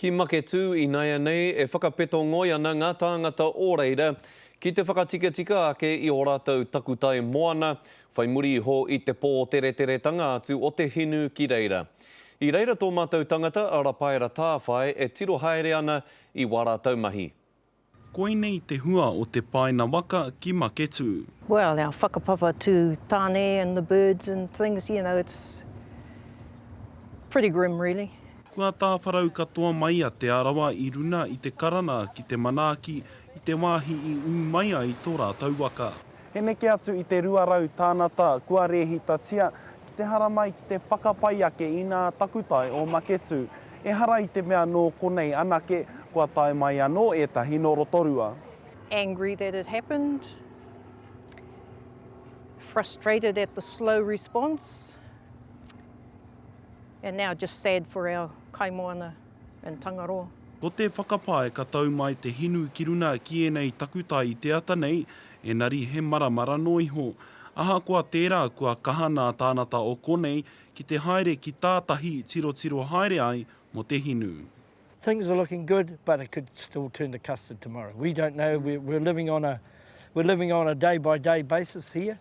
Ki Maketū inaianei e whakapeto ngoi ana ngā tāngata o reira ki te whakatikatika ake i ō rātou takutai moana whai muri iho i te pōtereteretanga atu o te hinu ki reira. I reira tō mātou tangata a Rapaera Tāwhai e tiro haere ana i wā rātou mahi. Koinei te hua o te paina waka ki Maketū. Well, our whakapapa to Tāne and the birds and things, you know, it's pretty grim really. Kua tāwharau katoa mai a Te Arawa i runa i te karana ki te manaaki i te wāhi i ū mai ai tō rātou waka. He neke atu i te 200 tānata kua rēhitatia ki te haramai ki te whakapai ake i nā takutai o Maketū. Ehara i te mea nō konei anake, kua tae mai anō ētahi nō Rotorua. Angry that it happened, frustrated at the slow response, and now just sad for our kaimoana and Tangaroa. Ko te whakapae ka tau mai te hinu ki runa ki ēnei takutai i te ata nei, enari he maramara noa iho. Ahakoa tērā, kua kaha nā tānata o konei ki te haere ki tātahi tirotiro haere ai mō te hinu. Things are looking good, but it could still turn to custard tomorrow. We don't know, we're, we're living on a, we're living on a day by day basis here.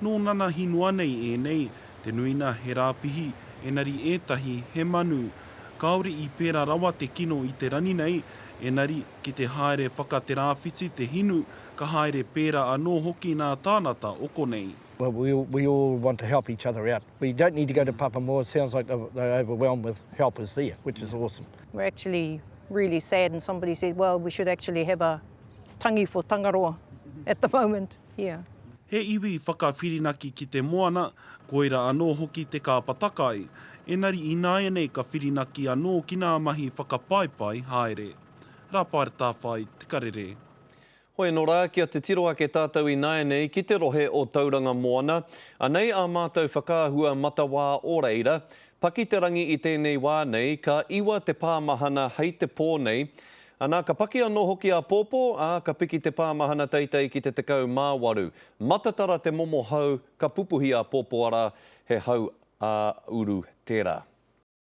Nō nanahi noa nei ēnei, te nuina he rāpihi, enari ētahi he manu. Kāore i pērā rawa te kino i te rani nei, enari ki te haere whaka te rāwhiti te hinu, ka haere pērā anō hoki nā tānata o konei. Well, we, we all want to help each other out. We don't need to go to Papamoa. It sounds like they're, they're overwhelmed with helpers there, which is awesome. We're actually really sad and somebody said, well, we should actually have a tangi for Tangaroa at the moment, yeah. He iwi whakawhirinaki ki te moana, koira anō hoki te kāpatakai. Enari ināianei ka whirinaki anō ki nā mahi whakapaipai haere. Rāpaera Tāwhai, Te Karere. Hoi anō rā, kia titiro ake tātou ināianei ki te rohe o Tauranga Moana. Anei ā mātou whakaahua matawā o reira. Paki te rangi i tēnei wā nei, ka iwa te pāmahana hei te pō nei. Anā, ka paki anō hoki āpōpō, ā, ka piki te pāmahana teitei ki te 18. Matatara te momo hau ka pupuhi āpōpō arā, he hau ā-uru tērā.